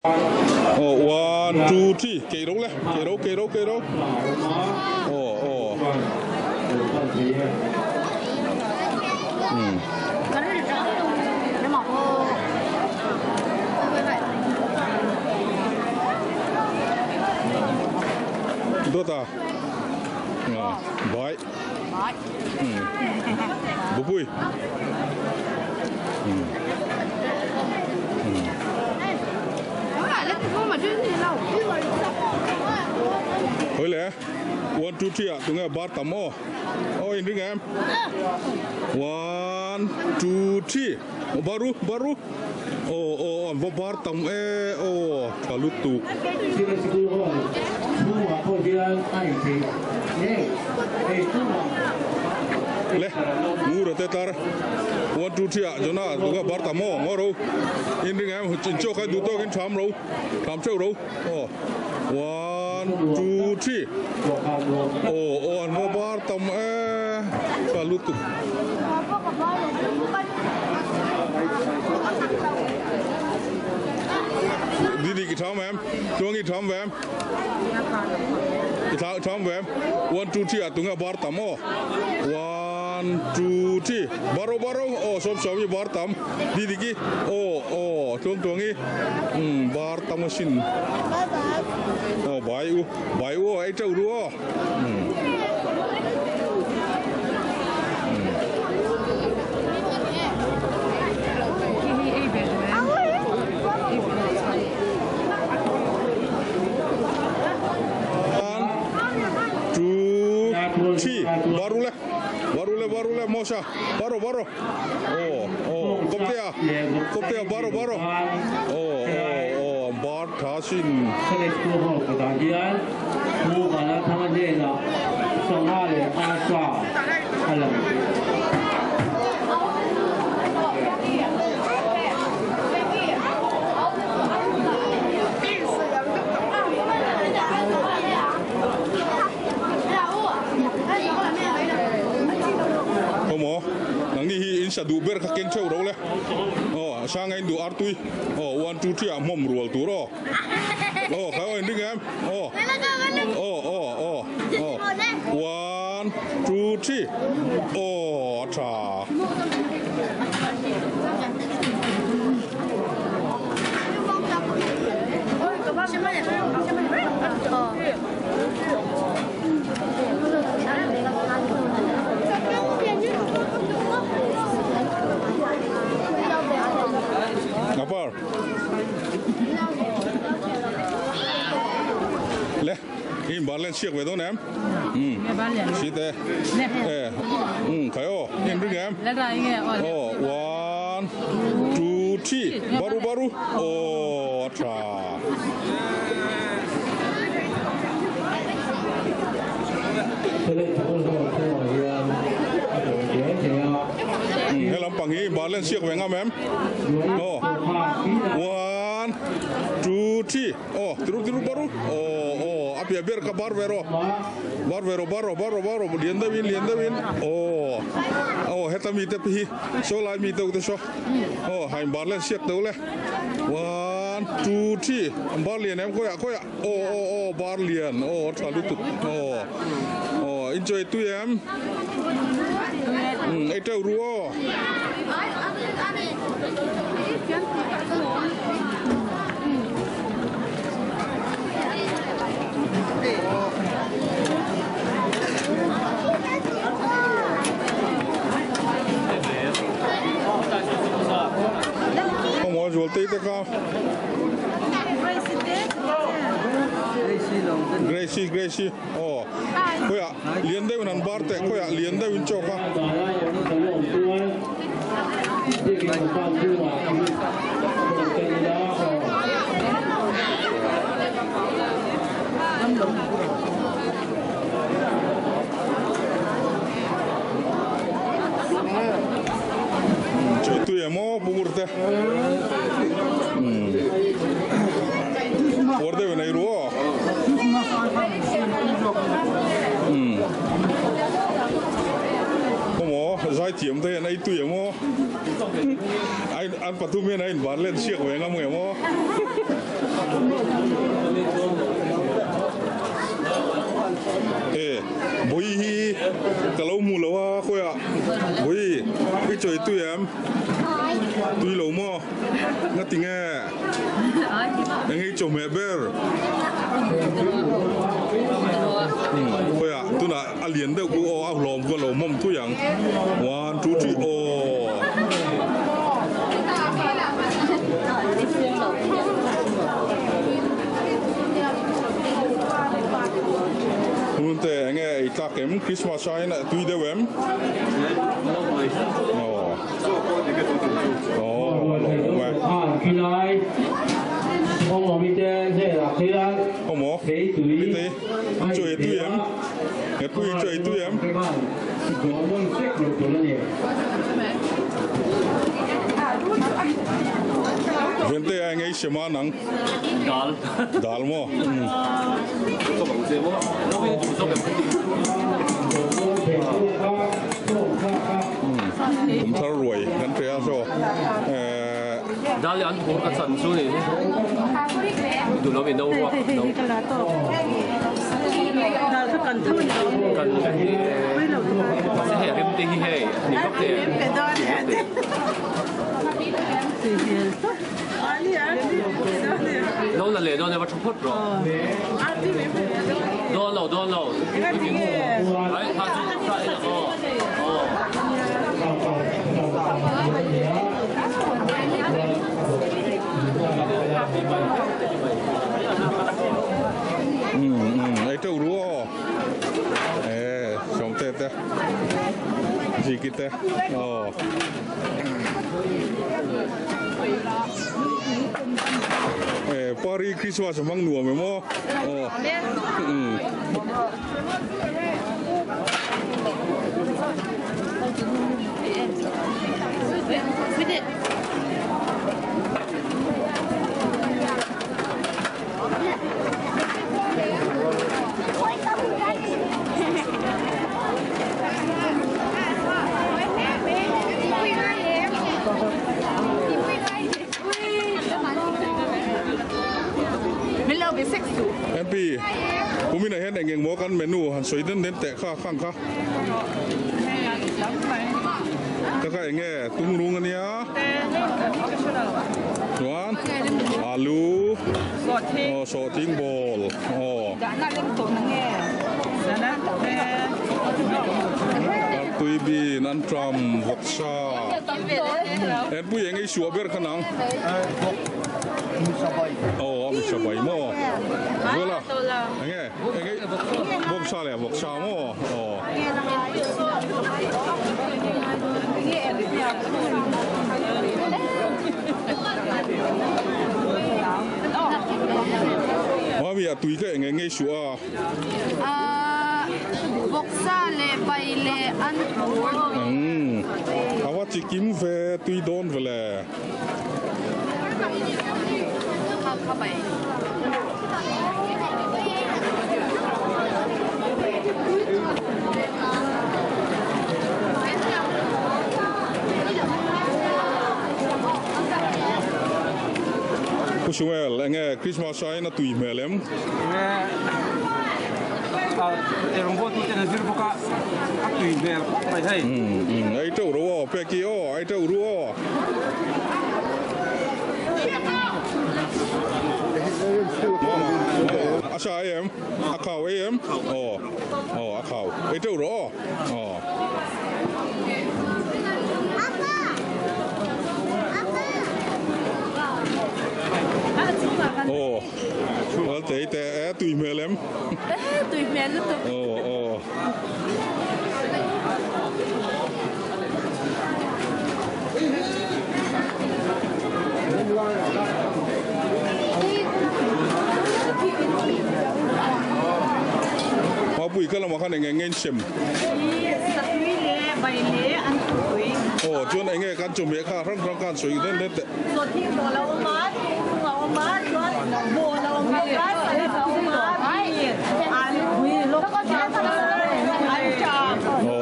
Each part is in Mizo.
Aw one two three kei ro le kei ro kei ro kei ro aw aw um dawt a bai um bupui um um Hoi le one two three ah tunge bar tam aw aw in ring em one two three baru baru aw aw an va bar tam e aw tha lutuk. Le ngur te tar one two three ah jona tunge bar tam aw ngaw ro in ring em in chaw khai duh tawk in tham ro tham theuh ro aw one two three aw aw an va bar tam e tha lutuk. Didi ki tham em chuang i tham ve em i tham ve em one two three ah tunge bar tam aw one two three baro baro aw sawm sawm i bar tam Didi ki aw aw tluang tluang i umm bar tam a sin aw bai u bai u aw ei teuh ru aw umm. One, two, three, baru le, baru le, baru le, Mosha, baru, baru. Oh, oh, koptea, koptea, baru, baru. Oh, oh, oh, bar tha sin. Awmaw nangni hi in sa duh ber kha keng theuh ro le aw sanga in duh artui aw one two three ah hmawm rual tur aw aw khai aw in ring em aw aw aw aw aw one two three aw a tha. Apar. Le, in bar len siak ve dawn em? Um. Si te. E. Um, khai aw, in ring em? Aw, one, two, three. Baru baru. Aw, a tha. He lampang hi bar len siak ve ngam em? Aw, one, two, three. Aw, tiru tiru baru. Aw, aw, a piah ber kha bar ve rawh. Bar ve rawh, bar rawh, bar rawh, bar rawh. Lian deuhin, lian deuhin. Aw, aw, heta mite hi saw lai mi deuh te saw. Aw, hain bar len siak deuh le. One, two, three. An bar lian em khawiah, khawiah. Aw, aw, aw, bar lian. Aw, a tha lutuk. Aw, aw, enjoy tui em? Umm, ei teuh ru aw. Khaw zual tei te kha Gracie Gracie aw khawiah lian deuhin an bar teh khawiah lian deuhin chaw kha. Tui emaw pu ngur te puar deuh in ei ru aw khaw maw zai. Zaithiam te hian a itui em aw? An pathum hian a inban len siak ve ngam em aw? E, Bawihi hi ka lo hmu lo a, khawiah Bawihi i chawi tui em? Tui lo maw? Nga ti nge? Eng i chawhmeh ber? Khawiah tunah a lian deuh ku aw a hlawm ku a lo hmawm thui ang. One, two, three, aw. Hunte enge ei tlak em? Christmas aiin a tui deuh em? Aw. Vente ai ngei sema nang dal dal mo Kum thar ruai kan hria a saw ehh. Dal leh an phur ka chan chu ni hi duh lo in no ruak no. Kan hi mahse hei a rem te hi hei ni vak te ni vak te. No la leh dawn e va tha phawt rawh. Dawn lo dawn lo. Ai tha chu tha en ang aw. Aw. Ei teuh ru aw. E sawmte te ziki te aw. E Pari Christmas a hmang nuam em aw aw MP, kumin ah hian eng eng maw kan menu han sawi den den teh kha khang kha. Ka kha eng nge tungrung ania chuan alu aw sawhthing ball aw tui bean an tram vawksa enpui eng ei suah ber kha nang aw a mi sabai maw zuala eng nge eng ei vawksa leh vawksa maw aw. Mami a tui ka eng eng ngei suh a. Vawksa leh pai leh an phur. Umm a va chi kim ve tui dawn ve le. Pu Suel, enge Christmas aiin a tui hmel em? Enge a rawngbawltu ten an zir bawk a, a tui hmel khawp mai hei. Umm ei teuh ro aw, Peki aw, ei teuh ru aw. A sa ei em? A khau ei em? Aw, aw a khau. Ei teuh rawh aw. Aw. Aw, Laltei te e tui hmel em? Tui hmel lutuk. Aw, aw. Mapui ka lamah khan eng eng nge in sem? Aw chuan eng nge kan chawhmeh kha hrang hrang khan sawi den den teh. Aw aw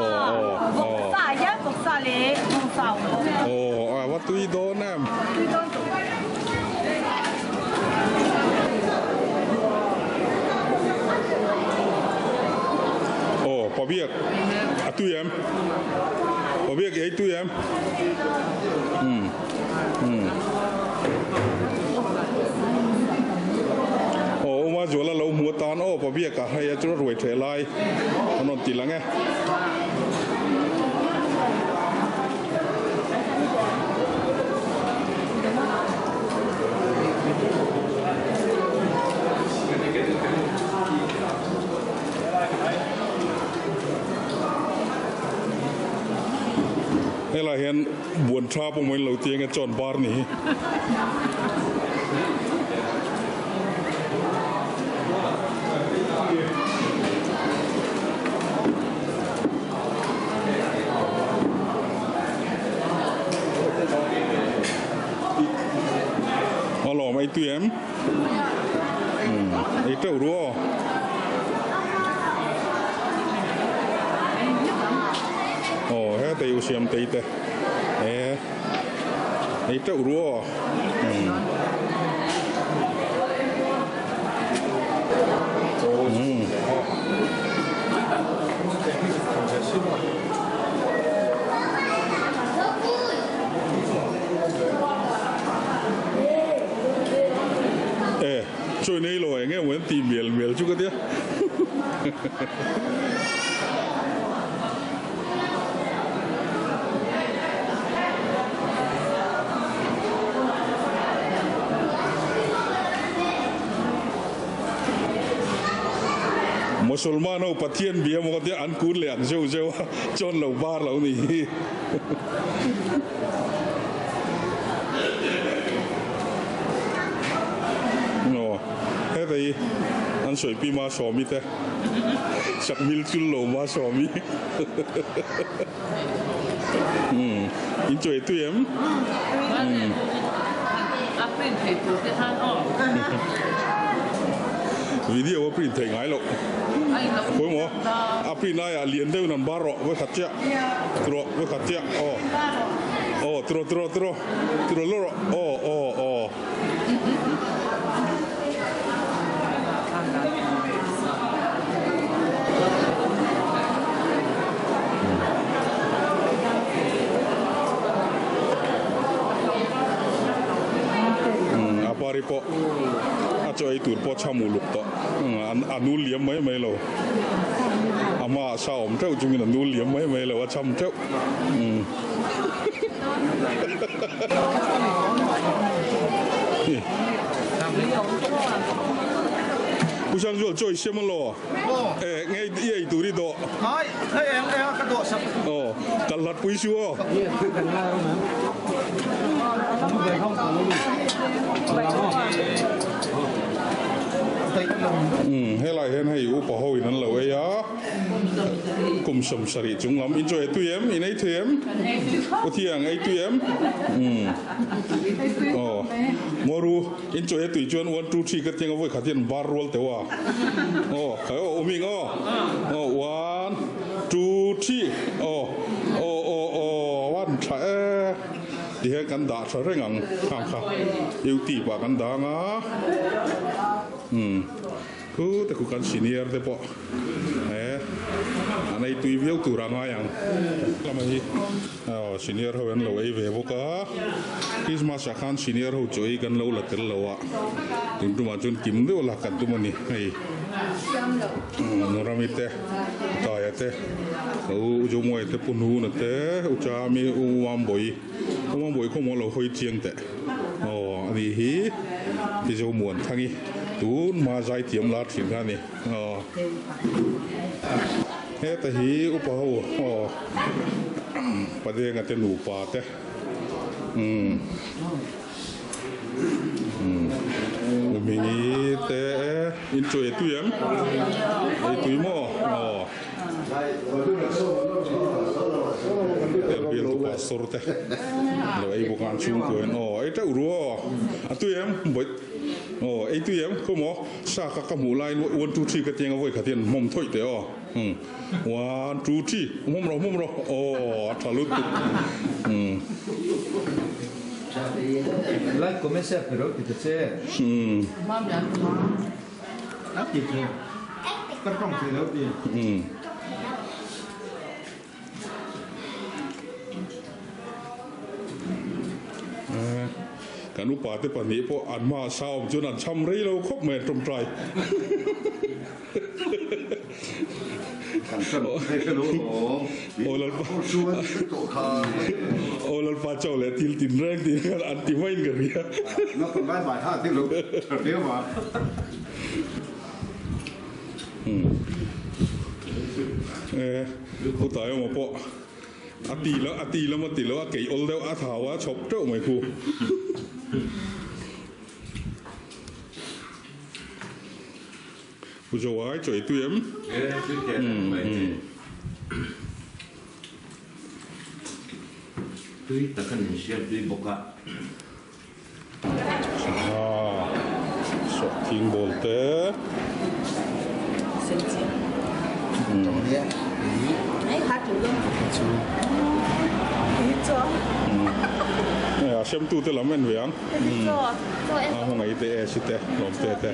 aw. va tui dawn em? Aw pabiak a tui em? Pabiak i ei tui em? Umm umm Aw Uma Zuala lo hmu atan aw pabiak a hei a chu a ruai theh lai an rawn ti lang e. Helai hian buan tha pawh maw in lo ti enge chuan bar ni hi. A lawm ei tui em? Umm ei teuh ru aw. Aw hetei u siam tei te e ei teuh ru aw. Umm. E chawi nei lo eng emaw an ti mial mial chu ka tia. Musulman ho Pathian bia maw ka tia an kun leh ang zeuh zeuh a chuan lo bar lo ni hi. Aw hetei an sawi pi ma sawmi te sak mil chul lo ma sawmi umm in chawi tui em umm. Video a print theih ngai loh pawimawh a print laiah lian deuhin an bar rawh vawikhat chiah tiraw vawikhat chiah aw aw tiraw tiraw tiraw tiraw lawr rawh aw aw aw. A pari pawh a chaw ei tur pawh chham uluk tawh a nul liam mai mai lo a hmaah sa awm teuh chungin a nul liam mai mai lo a chham teuh. Pu Sangzual chaw i siam alaw? E nge i ei tur i dawh? Ai, hei eng eng a ka dawh sak. Aw, kal hlat pui su aw. Umm, helai hian hei upa ho in an lo ei a. Kum 70 chung lam in chaw ei tui em? In ei tui em? U Thiang ei tui em? Umm. Aw. Ngaw ru, in chaw ei tui chuan one two three ka tiang a vawi khat hian bar rual teuh a. Aw, khai aw, uming aw. Aw, one two three. Aw, aw, aw, aw, one tha e. Tihian kan dah tha reng ang khang kha. Youtube ah kan dang a. Umm. Khu te khu kan senior te pawh he an ei tui viau tur a ngai ang. Lama hi aw senior ho an lo ei ve bawk a, Christmas ah khan senior ho chu ei kan lo la tel lo a, tun tumah chuan kim deuh la kan tum a ni hei Nurami te Taia te U Zomuaia te Pu Hnuna te U Chami U Mambawi U Mambawi khaw maw lo hawi chiang teh aw a nih hi Pi Zomuanthangi. Tun hma zai thiam lar thin kha a ni. Aw. Heta hi upa ho aw Padenga te nupa te umm umm Umingi te in chu ei tui em? Ei tui maw? Aw. Bial tupa. Pastor te lo ei bawk a an chhungkua in aw ei teuh ru aw a tui em bawih aw ei tui em khaw maw sa kha ka hmuh laiin one two three ka ti anga vawi khat hian hmawm thawih teh aw umm one two three hmawm rawh hmawm rawh aw a tha lutuk umm. Like comment share pe ro ti ta che. Umm. A ti chu ka tawng thei lo ti. Umm. Kan upa te pahnih pawh an hmaah sa awm chuan an cham rei lo khawp mai an tawngtai. Aw Lalpa chaw leh thil tin reng tih khan an ti maiin ka hria. E hutai awm pawh a ti lo a ti lam a ti lo a keih awl deuh a thau a chhawp teuh mai khu. Pu Zoai chawi tui em? Tui tak a nin siam tui bawk a. Sangha sawhthing bawl te. A siamtu te lam en ve ang. A hmangaih te e si te lawm te te.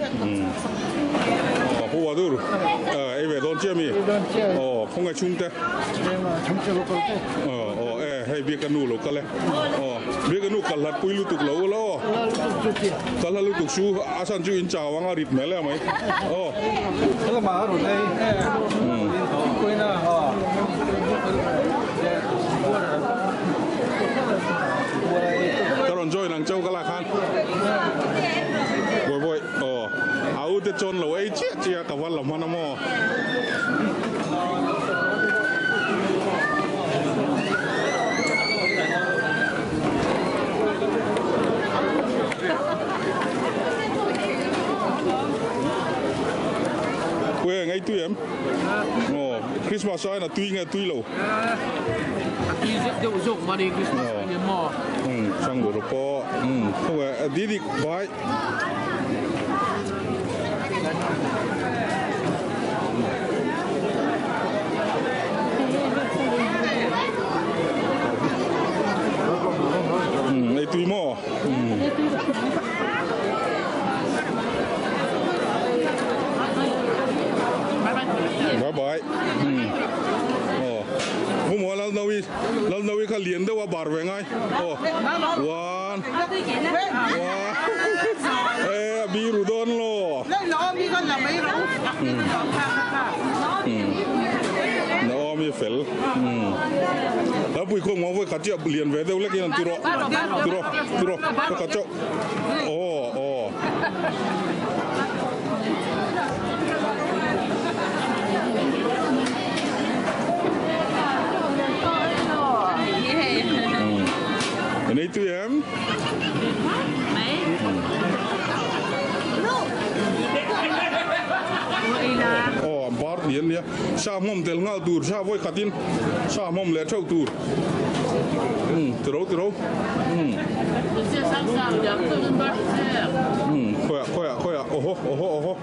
A pu Bahadur ei ve dawn chiah mi? Aw khawngaih chhung te. Aw e hei biak a nu lo kal e. Aw biak a nu kal hlat pui lutuk lo ula aw. Kal hlat lutuk chu a chhan chu in chau ang a rit hmel em mai. Aw. Ka rawn join ang cheu ka lak khan. Bawi bawi aw a u te chuan lo ei chiah chiah a ka va la hman a maw. Puia ngei tui em? Aw, Christmas aiin a tui nge tui lo? A tui zet deuh zawk mahni Christmas aiin em maw? Umm, Sangburu pawh. Umm, khawnge Didik bye. Umm, ei tui maw? Umm. Bye bye. Umm. Aw. Pu Mual Lalnawi, Lalnawi kha lian deuh a bar ve ngai. Aw. One. One. E a biru dawn lo. Naomi fel. Umm. Lalpui khaw muang vawi khat chiah lian ve deuh lekin an ti rawh. Ti rawh, ti rawh. Ka khat chauh. Aw aw. An ei tui em? Aw an bar ni an nia. Sa hmawm tel nghal tur sa vawi khatin sa hmawm leh theuh tur. Umm ti ro ti ro. Umm. Umm khawiah khawiah khawiah awhaw awhaw awhaw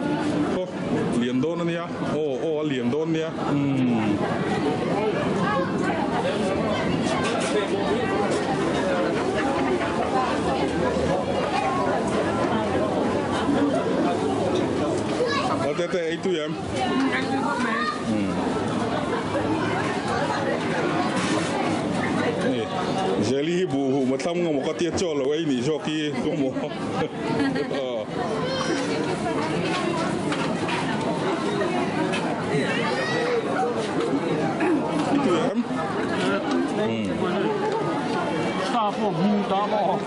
haw lian dawn a nia aw aw a lian dawn nia umm. Tete ei tui em? Jelly hi buh huh mathlam nga maw ka tia chaw lo ei nih zawk hi ka maw I tui em?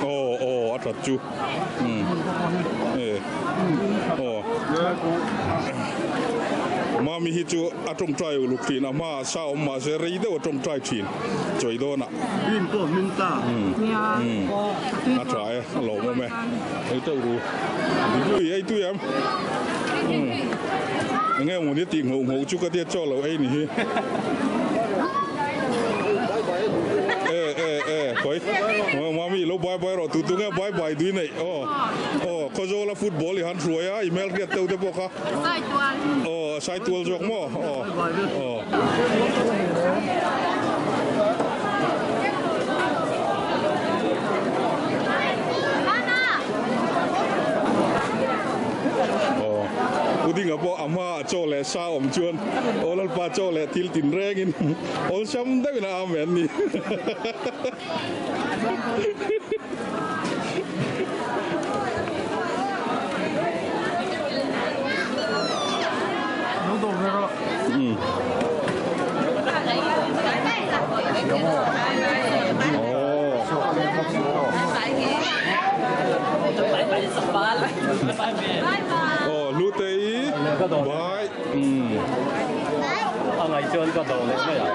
Aw aw a that chu. Mami hi chu a tawngtai uluk thin a hmaah sa awm mahse rei deuh a tawngtai thin chawi dawnah a tha e a lawmawm e ei teuh ru ui ei tui em enge maw ni tih nghoh nghoh chu ka tia chaw lo ei ni hi e e e. Khawi Mami lo bai bai rawh tu tu nge bai bai dui neih aw aw Khawzawla football i han hruai a i hmel hriat deuh te pawh kha aw Saitual zawk maw aw aw. Aw Pu Dinga pawh a hma ah chaw leh sa awm chuan aw Lalpa chaw leh thil tin rengin awlsam deuhin a amen ni. Aw Hlutei bye. A ngaih chuan ka do leh mai ang.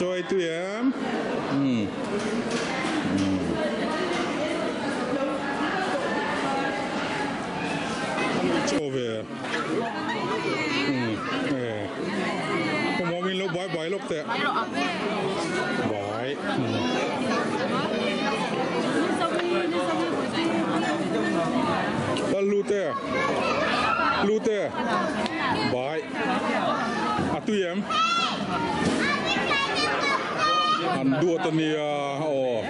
Chaw ei tui em? Umm. Chaw ve. Umm. Eh. Khawmuam in lo bai bai lawk teh. Bai. Lal Lute. Lute. Bai. A tui em? An duat a nia aw.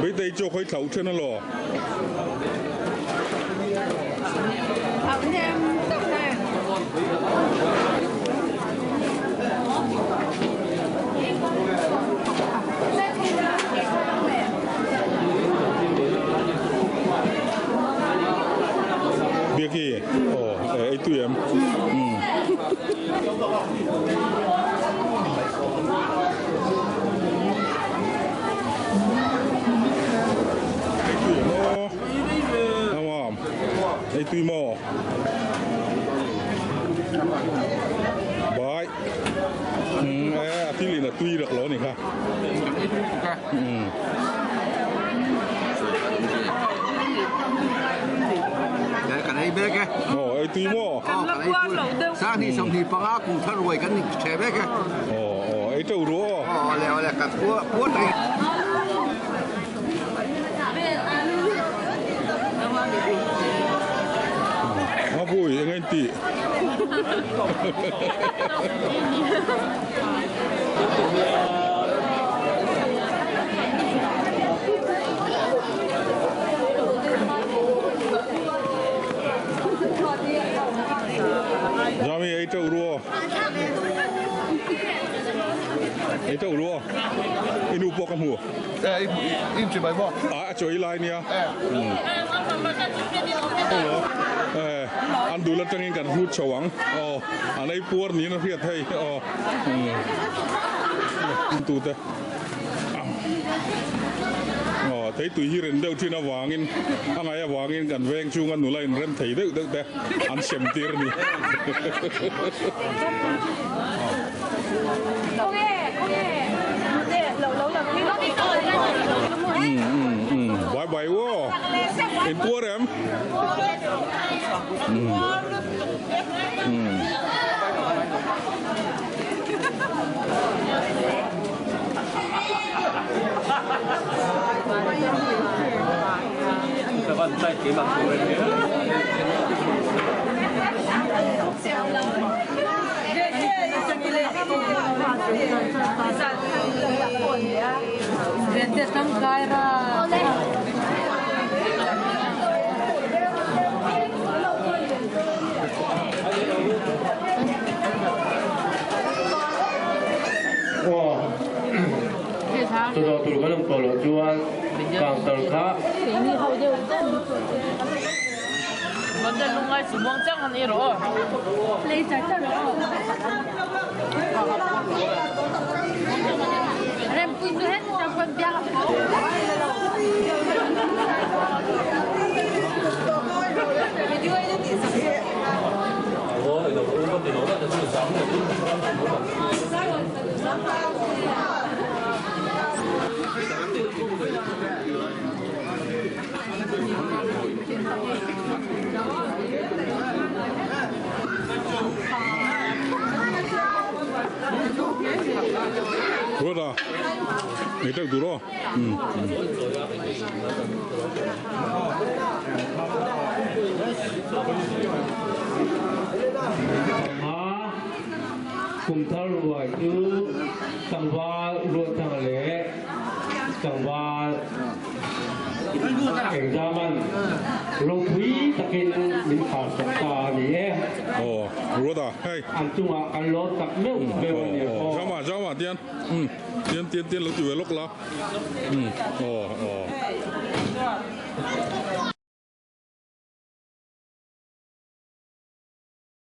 Beitei chu a khawi thlauh then alaw. Biaki aw ei tui em umm. Ei tui em aw Amam ei tui maw Bye umm e a thil in a tui rak lo a ni kha umm. Kan ei bek e. Aw ei tui maw? Aw kan ei tui. Sang hnih 25 kum thar ruai kan che bek e. Aw aw ei teuh ru aw. Aw awle awle kan pua pua tei. A vui eng en tih. Zami ei teuh ru aw. Ei teuh ru aw. I nu pawh ka hmu. In chi bai maw? A chaw ei lai nia. An dul atangin kan hrut chho ang. Aw an ei puar niin a hriat hei. Aw. Tute. Aw theitui hi ren deuh thin avangin a ngaih avangin kan veng chhunga nula inrem thei deuh deuh te an sem tir a ni. Bye bye u aw in puar em? Chawdawh tur kan awm tawh loh chuan counter kha. Ruata, ei tak tur aw. Kum thar ruai chu tlangval Ruathanga leh tlangval Engzaman ropui takin min khar sak ta a ni e. Aw, Ruata, hei. An chungah kan lawm tak meuh meuh a ni aw. Zama, Zama, tian, tian, tian, tian lo ti ve lawk la. Aw, aw.